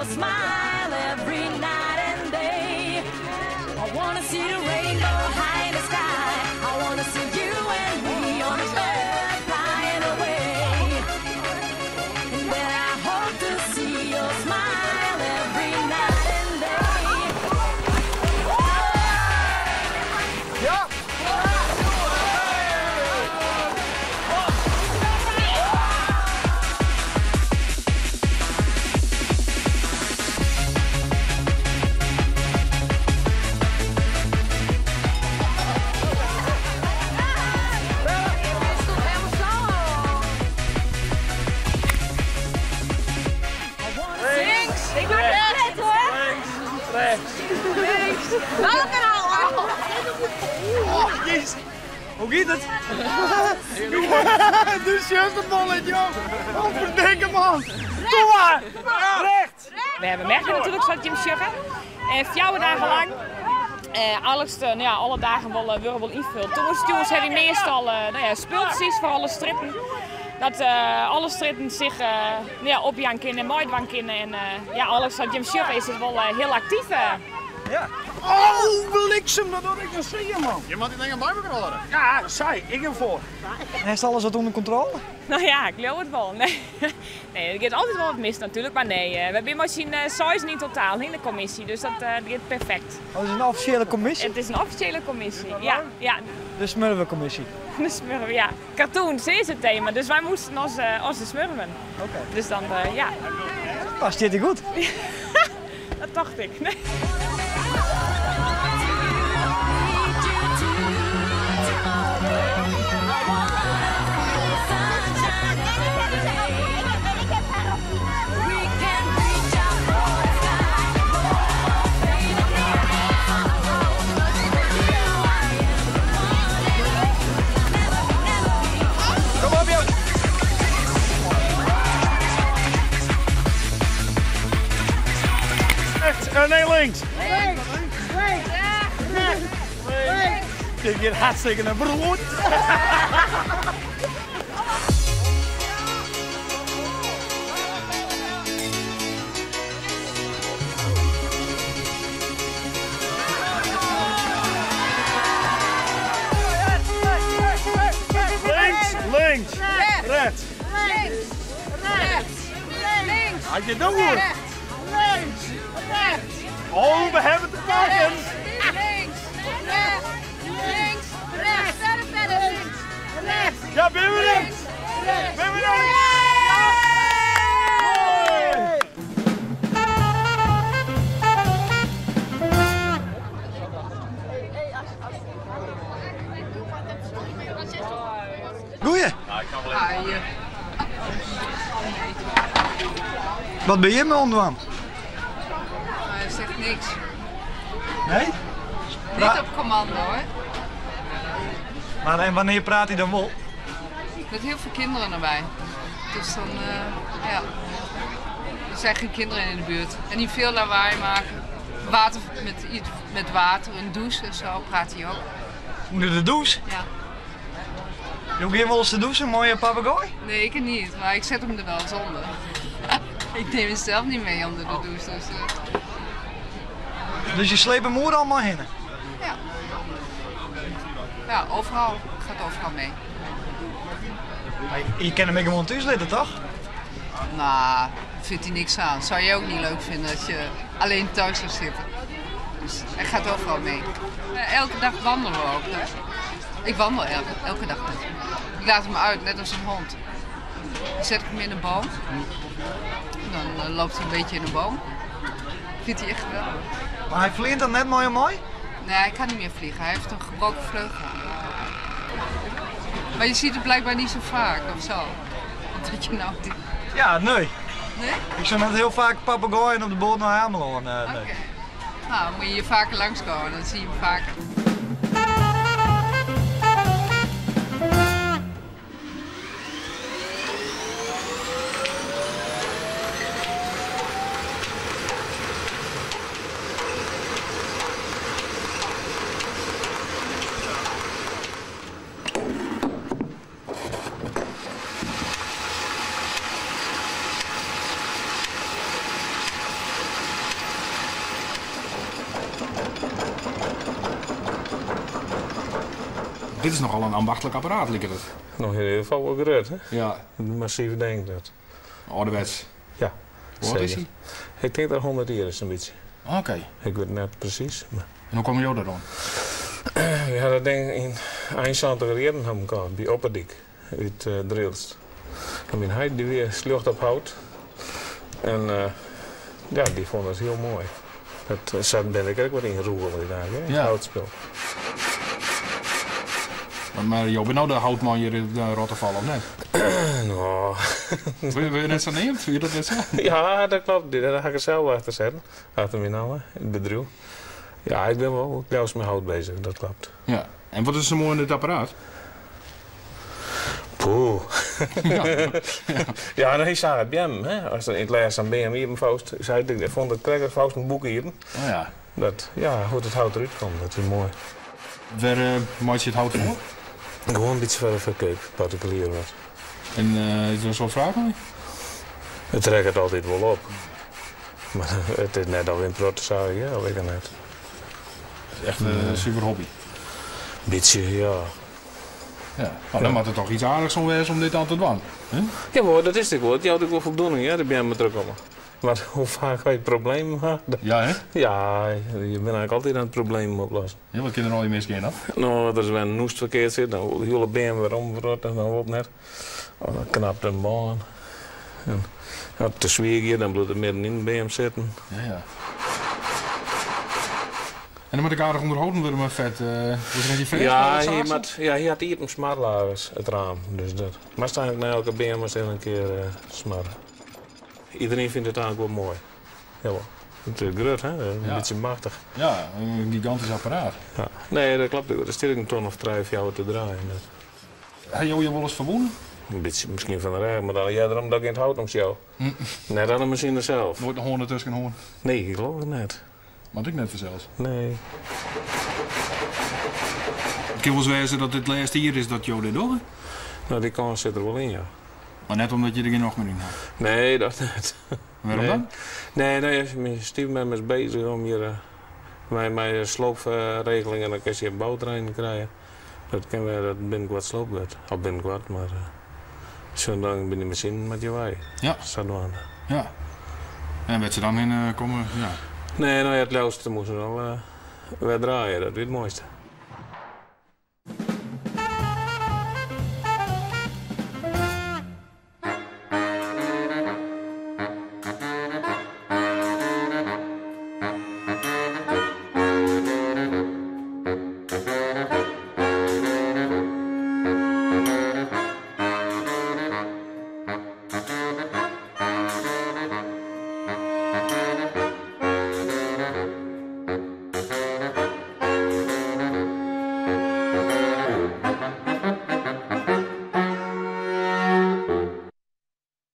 your smile every night and day. I wanna see the rainbow high in the sky. I wanna see you and me on a bird flying away. And then I hope to see your smile every night and day. Ja! Links! Ik maak het net hoor! Links, rechts. Links! Nou, Oh, jezus. Hoe gaat het? De juiste bollet, joh. Godverdikke, man. Doe maar. Rechts. We hebben merken natuurlijk, zat Jim Sjugger. En 4 dagen lang. Alles, nou ja, alle dagen wel, worden wel invuld. Toen moesten jongens hebben meestal nou ja, spultjes voor alle strippen. Dat alle strippen zich nou ja, opjanken en meidwanken kunnen. En ja, alles wat Jim Sjugger is, is wel heel actief. Ja. Oh, bliksem, dat had ik nog zien, man. Je moet die dingen bij elkaar houden. Ja, zij, ik heb voor. En is alles wat onder controle? Nou ja, ik geloof het wel. Nee, nee, er gaat altijd wel wat mis natuurlijk, maar nee. We hebben maar zien 6 in totaal in de commissie, dus dat gaat perfect. Oh, het is een officiële commissie? Het is een officiële commissie, ja. Ja. De Smurfencommissie? De Smurfen, ja. Cartoons is het thema, dus wij moesten als de Smurfen. Oké. Dus dan, ja. Past dit goed? Dat dacht ik. Nee. Kom op, joh. Rechts, nee, links. Links, links, rechts, links. Dit gaat hartstikke naar brood. Links, links, rechts. Links, rechts, links. Had je dat goed? Rechts, links, rechts. Oh, we hebben te pakken. Links, rechts, links, rechts. Verder, verder, links, rechts. Ja, ben we er? Links, rechts. Ben we er? Goeie. Wat ben je me onderaan? Hij zegt niks. Nee? Niet op commando hoor. Maar en wanneer praat hij dan wel? Met heel veel kinderen erbij. Dus dan, ja. Er zijn geen kinderen in de buurt. En die veel lawaai maken. Water met water, een douche en zo praat hij ook. Onder de douche? Ja. Je ook wel eens de douche, een mooie papegaai? Nee, ik niet, maar ik zet hem er wel eens onder. Ik neem hem zelf niet mee onder de douche. Dus, Dus je sleept hem oor allemaal heen? Ja. Ja, overal. Gaat overal mee. Maar je kan hem gewoon thuis zitten, toch? Nou, vindt hij niks aan. Zou je ook niet leuk vinden als je alleen thuis zou zitten. Dus hij gaat overal mee. Elke dag wandelen we ook, hè? Ik wandel elke dag met hem. Ik laat hem uit, net als een hond. Dan zet ik hem in een boom. Dan loopt hij een beetje in de boom. Vindt hij echt geweldig. Maar hij vliegt dan net mooi en mooi? Nee, hij kan niet meer vliegen. Hij heeft een gebroken vleugel. Maar je ziet het blijkbaar niet zo vaak, of zo. Dat je nou die... Ja, nee. Nee? Ik zou net heel vaak papegaaien op de boot naar Ameland. Nee. Oké. Nou, dan moet je hier vaker langskomen, dan zie je hem vaker. Dit is nochal in ambachtlik apparaat, liket it. No, yn ieder gefal wol grut, hè? Ja. Massyf ding dat. Âlderwets. Ja. Hoe âld is hy? Ik tink dat 100 jier is, in bytsje. Oké. Ik wit net presys. Mar... En hoe komme jo dêr oan? We ha dat ding yn ein santiger jierren ha 'm kocht by Opperdyk út Drylts. En myn heit dy wie sljocht op hout. En ja, dy fûn it hiel moai. Dat, sa bin ik ek wat ynrûgele úteinlik, hè, Ja. houtspul. Mar jo binne no de houtman hjir yn de Rottefalle, of net? No. Wurde je net sa neamd? Wie dat net sa? Ja, dat kloppet. Dêr ha ik it sels achter setten. Achter myn namme, it bedriuw. Ja, ik bin wol it leafst mei hout bezich, dat kloppet. Ja. En wat is der sa moai oan dit apparaat? Poeh. Ja, no, hy seaget beammen, hè. Ast yn it lêst sa'n beam iepenfoust, sei ik, ik fûn it krekt as foust in boek iepen. Oh ja. Dat, ja, hoe't it hout derút komt, dat is moai. Wêr meitsje je it hout foar? Gewoan in bytsje foar de ferkeap, partikulier wat. En is der in soad fraach nei? It rekket altyd wol op. Mar it is net of we in protte seagje, of ik net. It is echt in suver hobby. Bytsje, ja. Ja, no, dan moat it toch iets aardichs oan wêze om dit dan te dwaan, hè? Jawol, dat is it ek wol. It jout ek wol foldoening, hear, de beammen terugkomme. Mar hoe faak wy problemen ha. Ja, hè? Ja, je binne eigentlik altyd oan it problemen oplossen. Ja, wat kin der allegear misgean dan? No, as der wer in noest ferkeard sit, dan wol de hiele beam wer omwrotte en dan wol it net. Of dan knapt in bân. En as it te swier giet, dan bliuwt it midden yn de beam sitten. Ja, ja. En dan moat ek aardich ûnderholden wurde mei fet. Is der net dy fêst? Ja, hy moat, ja, hy hat iepen smarlagers, it raam. Dus dat moatst eigentlik nei elke beam moatst even in kear smarre. Iedereen fynt it eigentlik wol moai. Jawol. It is grut, hè? In Ja. bytsje machtich. Ja, in gigantysk apparaat. Ja. Nee, dat kloppet. Der stiet ek in ton of trije, fjouwer te draaien. Dus. Ha jo je wolris ferwûne? In bytsje miskien fan de rêch, mar dan earder omdat ik yn it hout omsjoch. Net oan de masine sels. Noait in hoarn tusken hân? Nee, ik leau it net. Moat ik net fansels. Nee. It kin wolris wêze dat dit lêste jier is dat jo dit dogge? No, dy kâns sit der wol yn, ja. Mar net omdat je der gjin nocht mear yn ha? Nee, dat net. Wêrom Nee. dan? Nee, nee, myn styfmem is bezich om hjir mei sloopregelingen, dan kinst hjir bouterreinen krije. Dat kin wer dat binnenkoart sloopt wurdt. Of binnenkoart, mar sjoch dan binne dy masinen moat hjir wei. Ja. Sadwaande. Ja. En wêr't se dan hinne komme, ja. Nee, no ja, it leafste moasten se al wer draaie, dat wie it moaiste.